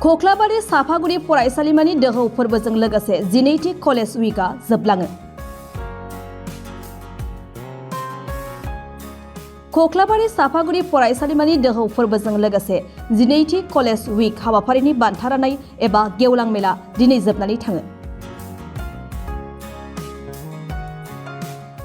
खख्लाबारि साफागुरि फरायसालिमानि दोहौ फोरबोजों लोगोसे 12थि कलेज उइकआ जोबलाङो। खख्लाबारि साफागुरि फरायसालिमानि दोहौ फोरबोजों लोगोसे 12थि कलेज उइक हाबाफारिनि बान्था राननाय एबा गेवलां मेला दिनै जोबनानै थाङो।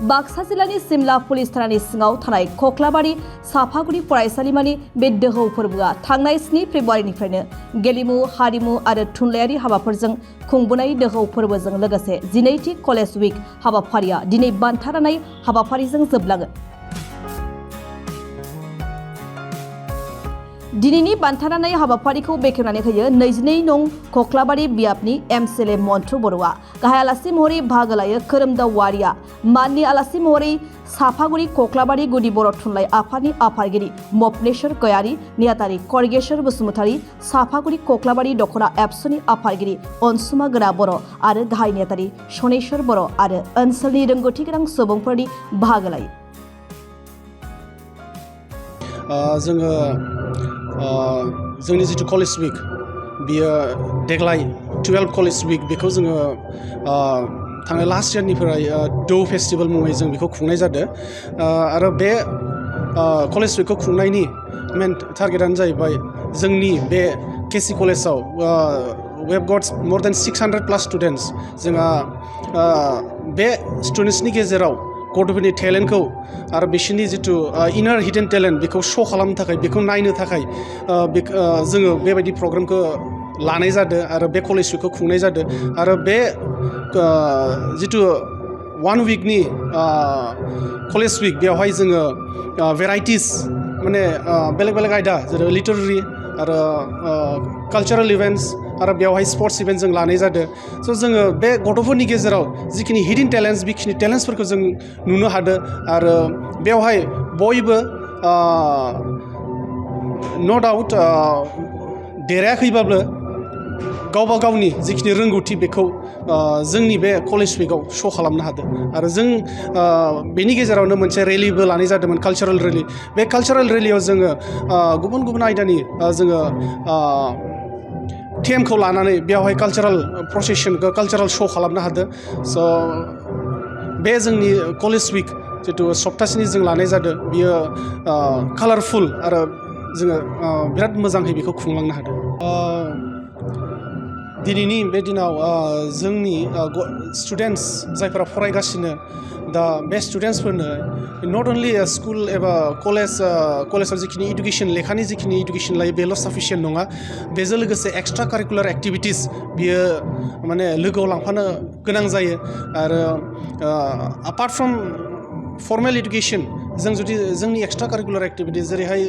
बाक्सा जिल्लानि सिमला पुलिस थानानि सिङाव थानाय खख्लाबारि साफागुरि फरायसालिमानि बे दोहौ फोरबोआ थांनाय 7 फेब्रुआरिनिफ्रायनो गेलेमु हारिमु आरो थुनलाइयारि हाबाफोरजों खुंबोनाय दोहौ फोरबोजों लोगोसे 12थि कलेज उइक हाबाफारिया दिनै बान्था राननाय हाबाफारिजों जोबलाङो। दिनैनि बान्था राननाय हाबाफारिखौ बेखेवनानै होयो 22 नं खख्लाबारि बियाबनि एमसिएलए मन्थु बर'आ। गाहाय आलासि महरै बाहागो लायो खोरोमदाव वारिया। माननि आलासि महरै साफागुरि खख्लाबारि गुदि बर' थुनलाइ आफादनि आफादगिरि मफलेश्वर गयारी, नेहाथारि करगेश्वर बसुमतारी, साफागुरि खख्लाबारि दखना एबसुनि आफादगिरि अनसुमा गोरा बर' आरो गाहाय नेहाथारि सनेश्वर बर' आरो ओनसोलनि रोंगौथि गोनां सुबुंफोरनि बाहागो लायो। जोंनि जिथु कलेज उइक बियो देग्लाय 12 कलेज उइक बेखौ जोङो थांनाय लास्ट इयारनिफ्राय दौ फेस्टिभेल मुङै जों बेखौ खुंनाय जादों आरो बे कलेज उइकखौ खुंनायनि मेन टारगेटआनो जाहैबाय जोंनि बे केसि कलेजाव we have got more than 600+ students. जोंहा बे स्टुडेन्ट्सनि गेजेराव गथ'फोरनि टेलेन्टखौ आरो बिसोरनि जिथु इनार हिडन टेलेन्ट बेखौ श' खालामनो थाखाय बेखौ नायनो थाखाय जोङो बेबायदि प्रग्रामखौ लानाय जादों आरो बे कलेज उइकखौ खुंनाय जादों आरो बे जिथु 1 उइकनि कलेज उइक बेवहाय जोङो भेराइटिस माने बेलेग बेलेग आयदा जेरै लिटारेरि आरो कालचारेल इभेन्ट्स आरो बेवहाय स्पर्ट्स इभेन्ट जों लानाय जादों। स' जोङो बे गथ'फोरनि गेजेराव जिखिनि हिडन टेलेन्ट्स बेखिनि टेलेन्ट्सफोरखौ जों नुनो हादों आरो बेवहाय बयबो नो डाउट देरायाखैबाबो गावबा गावनि जिखिनि रोंगौथि बेखौ जोंनि बे कलेज उइकआव श' खालामनो हादों आरो जों बेनि गेजेरावनो मोनसे रेलिबो लानाय जादोंमोन, कालचारेल रेलि। बे कालचारेल रेलियाव जोङो गुबुन गुबुन आयदानि जोङो थेमखौ लानानै बेवहाय कालचारेल प्रसेसनखौ कालचारेल श' खालामनो हादों। स' बे जोंनि कलेज उइक जिथु सप्तासेनि जों लानाय जादों बियो कालारफुल आरो जोङो बिराद मोजाङै बेखौ खुंलांनो हादों। दिनैनि बे दिनाव जोंनि स्टुडेन्ट्स जायफोरा फरायगासिनो दा बे स्टुडेन्ट्सफोरनो नट अनलि स्कुल एबा कलेजाव जिखिनि इडुकेसन लेखानि जिखिनि इडुकेसन लायो बेल' साफिसियेन्ट नङा, बेजों लोगोसे एक्सट्रा कारिकुलार एक्टिभिटिस बियो माने लोगोआव लांफानो गोनां जायो आरो आपार्ट फ्रम फर्मेल इडुकेसन जों जुदि जोंनि एक्सट्रा कारिकुलार एक्टिभिटिस जेरैहाय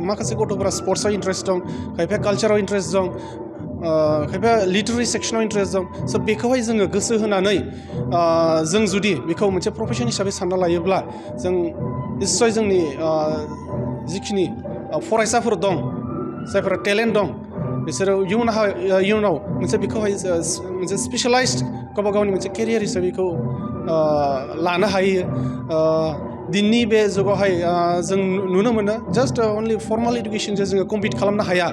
माखासे गथ'फोरा स्पर्ट्सआव इन्ट्रेस्ट दं, खायफाया कालचाराव इन्ट्रेस्ट दं, खायफा लिटारेरि सेक्सनाव इन्ट्रेस्ट दं। स' बेखौहाय जोङो गोसो होनानै जों जुदि बेखौ मोनसे प्रफेसन हिसाबै सानना लायोब्ला जों निस्सय जोंनि जिखिनि फरायसाफोर दं जायफोरा टेलेन्ट दं बिसोरो इयुनाव मोनसे बेखौहाय मोनसे स्पेशलाइज्ड गावबा गावनि मोनसे केरियार हिसाबै बेखौ लानो हायो। दिनैनि बे जुगावहाय जों नुनो मोनो जास्ट अनलि फर्माल इडुकेसनजों जोङो कम्पिट खालामनो हाया।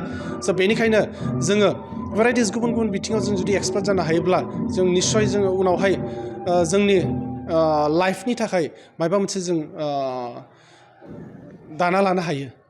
स' बेनिखायनो जोङो भेराइटिस गुबुन गुबुन बिथिङाव जों जुदि एक्सपार्ट जानो हायोब्ला जों निस्सय जोङो उनावहाय जोंनि लाइफनि थाखाय माबा मोनसे जों दाना लानो हायो।